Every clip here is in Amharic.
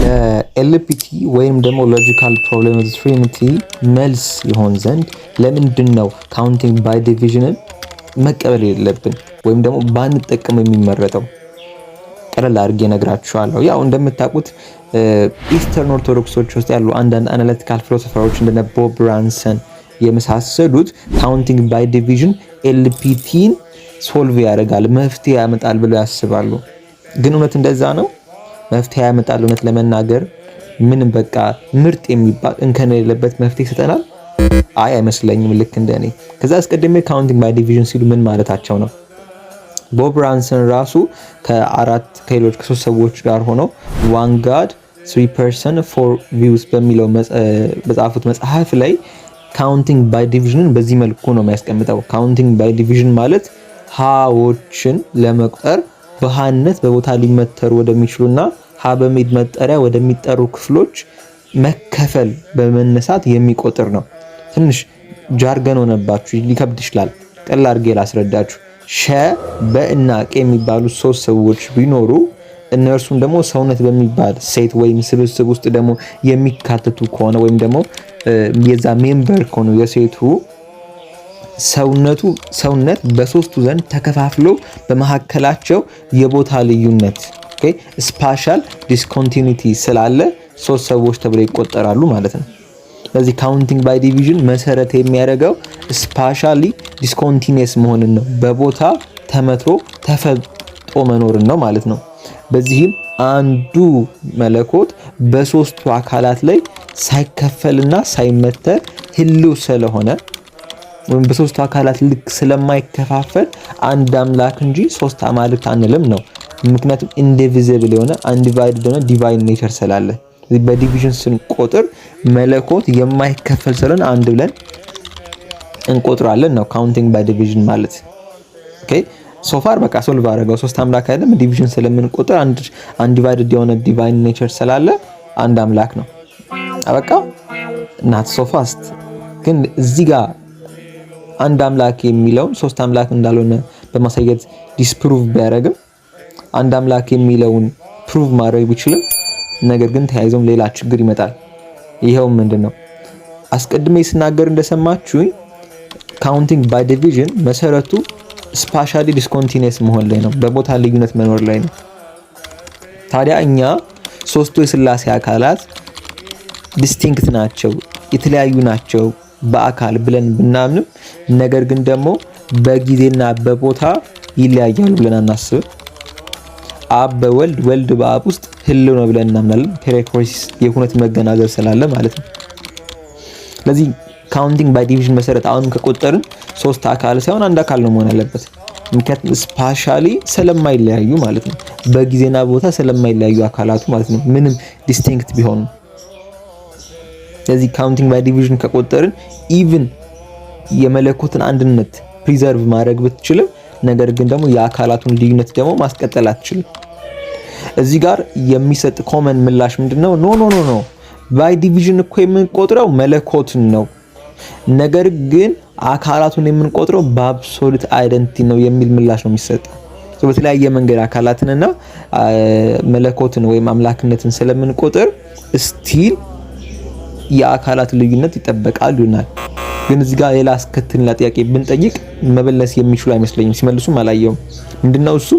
ለ LPT ወይም ደግሞ logical problem of Trinity መልስ ይሆን ዘንድ ለምንድን ነው counting by division ን መቀበል የሌለብን ወይም ደግሞ ባንጠቀም የሚመረጠው? ቀለል አድርጌ እነግራችኋለሁ። ያው እንደምታውቁት Eastern ኦርቶዶክሶች ውስጥ ያሉ አንዳንድ analytical philosopher ኦች እንደነ ቦብ ብራንሰን የመሳሰሉት counting by division LPT ን solve ያደርጋል፣ መፍትሄ ያመጣል ብለው ያስባሉ። ግን እውነት እንደዛ ነው? መፍትሄ ያመጣል? እውነት ለመናገር ምንም በቃ ምርጥ የሚባል እንከን የሌለበት መፍትሄ ይሰጠናል? አይ፣ አይመስለኝም። ልክ እንደኔ። ከዛ አስቀድሜ counting by division ሲሉ ምን ማለታቸው ነው? ቦብ ብራንሰን ራሱ ከአራት ከሌሎች ከሶስት ሰዎች ጋር ሆነው One God, Three Person, Four Views በሚለው በጻፉት መጽሐፍ ላይ counting by division ን በዚህ መልኩ ነው የሚያስቀምጠው። Counting by division ማለት ሀዎችን ለመቁጠር በሃነት በቦታ ሊመተሩ ወደሚችሉና ሀ በሚል መጠሪያ ወደሚጠሩ ክፍሎች መከፈል በመነሳት የሚቆጥር ነው። ትንሽ jargon ሆነባችሁ ሊከብድ ይችላል። ቀላል አድርጌ ላስረዳችሁ። ሸ በእና ቄ የሚባሉ ሶስት ሰዎች ቢኖሩ፣ እነርሱም ደግሞ ሰውነት በሚባል set ወይም ስብስብ ውስጥ ደግሞ የሚካተቱ ከሆነ ወይም ደግሞ የዛ member ከሆኑ፣ የ set ኡ ሰውነቱ ሰውነት በሶስቱ ዘንድ ተከፋፍሎ በመካከላቸው የቦታ ልዩነት spatial discontinuity ስላለ ሶስት ሰዎች ተብለው ይቆጠራሉ ማለት ነው። ስለዚህ counting by division መሰረት የሚያደርገው spatially discontinuous መሆንን ነው። በቦታ ተመትሮ ተፈልጦ መኖርን ነው ማለት ነው። በዚህም አንዱ መለኮት በሶስቱ አካላት ላይ ሳይከፈልና ሳይመተር ህልው ስለሆነ ወይም በሶስቱ አካላት ልክ ስለማይከፋፈል አንድ አምላክ እንጂ ሶስት አማልክት አንልም ነው። ምክንያቱም indivisible የሆነ፣ undivided የሆነ divine nature ስላለ በ division ስንቆጥር መለኮት የማይከፈል ስለሆነ አንድ ብለን እንቆጥራለን ነው counting by division ማለት። Okay, so far በቃ solve አደረገው። ሶስት አምላክ አይደለም፣ division ስለምንቆጥር አንድ undivided የሆነ divine nature ስላለ አንድ አምላክ ነው። አበቃ። Not so fast። ግን እዚህ ጋር አንድ አምላክ የሚለውን ሶስት አምላክ እንዳልሆነ በማሳየት disprove ቢያደርግም፣ አንድ አምላክ የሚለውን prove ማድረግ ቢችልም፣ ነገር ግን ተያይዞም ሌላ ችግር ይመጣል። ይኸውም ምንድን ነው? አስቀድሜ ስናገር እንደሰማችሁኝ counting by division መሰረቱ spatially discontinuous መሆን ላይ ነው፣ በቦታ ልዩነት መኖር ላይ ነው። ታዲያ እኛ ሶስቱ የስላሴ አካላት distinct ናቸው፣ የተለያዩ ናቸው በአካል ብለን ብናምንም፣ ነገር ግን ደግሞ በጊዜና በቦታ ይለያያሉ ብለን አናስብም። አብ በወልድ፣ ወልድ በአብ ውስጥ ህልው ነው ብለን እናምናለን። Perichoresis የሁነት መገናዘብ ስላለ ማለት ነው። ስለዚህ counting by division መሰረት አሁንም ከቆጠርን ሶስት አካል ሳይሆን አንድ አካል ነው መሆን ያለበት። ምክንያቱም spatially ስለማይለያዩ ማለት ነው። በጊዜና ቦታ ስለማይለያዩ አካላቱ ማለት ነው። ምንም distinct ቢሆኑ። ስለዚህ counting by division ከቆጠርን even የመለኮትን አንድነት preserve ማድረግ ብትችልም፣ ነገር ግን ደግሞ የአካላቱን ልዩነት ደግሞ ማስቀጠል አትችልም። እዚህ ጋር የሚሰጥ common ምላሽ ምንድነው? No, no, no, no፣ by division እኮ የምንቆጥረው መለኮትን ነው፣ ነገር ግን አካላቱን የምንቆጥረው በ absolute identity ነው የሚል ምላሽ ነው የሚሰጠው። በተለያየ መንገድ አካላትንና መለኮትን ወይም አምላክነትን ስለምንቆጥር still የአካላት ልዩነት ይጠበቃል ይሆናል። ግን እዚህ ጋር ሌላ አስከትልና ጥያቄ ብንጠይቅ መመለስ የሚችሉ አይመስለኝም። ሲመልሱም አላየውም። ምንድነው እሱ?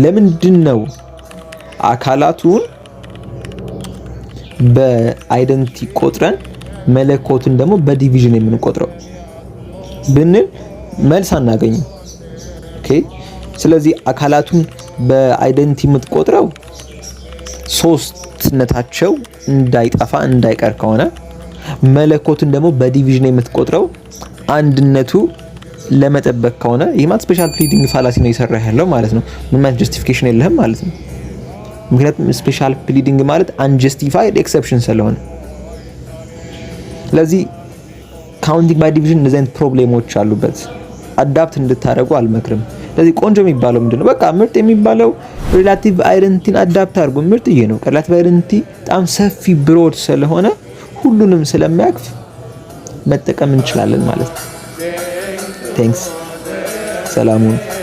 ለምንድን ነው አካላቱን በ identity ቆጥረን መለኮትን ደግሞ በ division የምንቆጥረው ብንል መልስ አናገኝም። Okay፣ ስለዚህ አካላቱን በ identity የምትቆጥረው ሶስትነታቸው እንዳይጠፋ እንዳይቀር ከሆነ፣ መለኮትን ደግሞ በ division የምትቆጥረው አንድነቱ ለመጠበቅ ከሆነ፣ ይህ ማለት special pleading fallacy ነው እየሰራ ያለው ማለት ነው። ምንም አይነት justification የለህም ማለት ነው። ምክንያቱም special pleading ማለት unjustified exception ስለሆነ። ስለዚህ counting by division እንደዚህ አይነት problem ኦች አሉበት። Adopt እንድታደርጉ አልመክርም። ስለዚህ ቆንጆ የሚባለው ምንድነው? በቃ ምርጥ የሚባለው relative identity ን adopt አድርጉ። ምርጥ ይሄ ነው። Relative identity በጣም ሰፊ፣ broad ስለሆነ ሁሉንም ስለሚያቅፍ መጠቀም እንችላለን ማለት ነው። Thanks፣ ሰላሙን።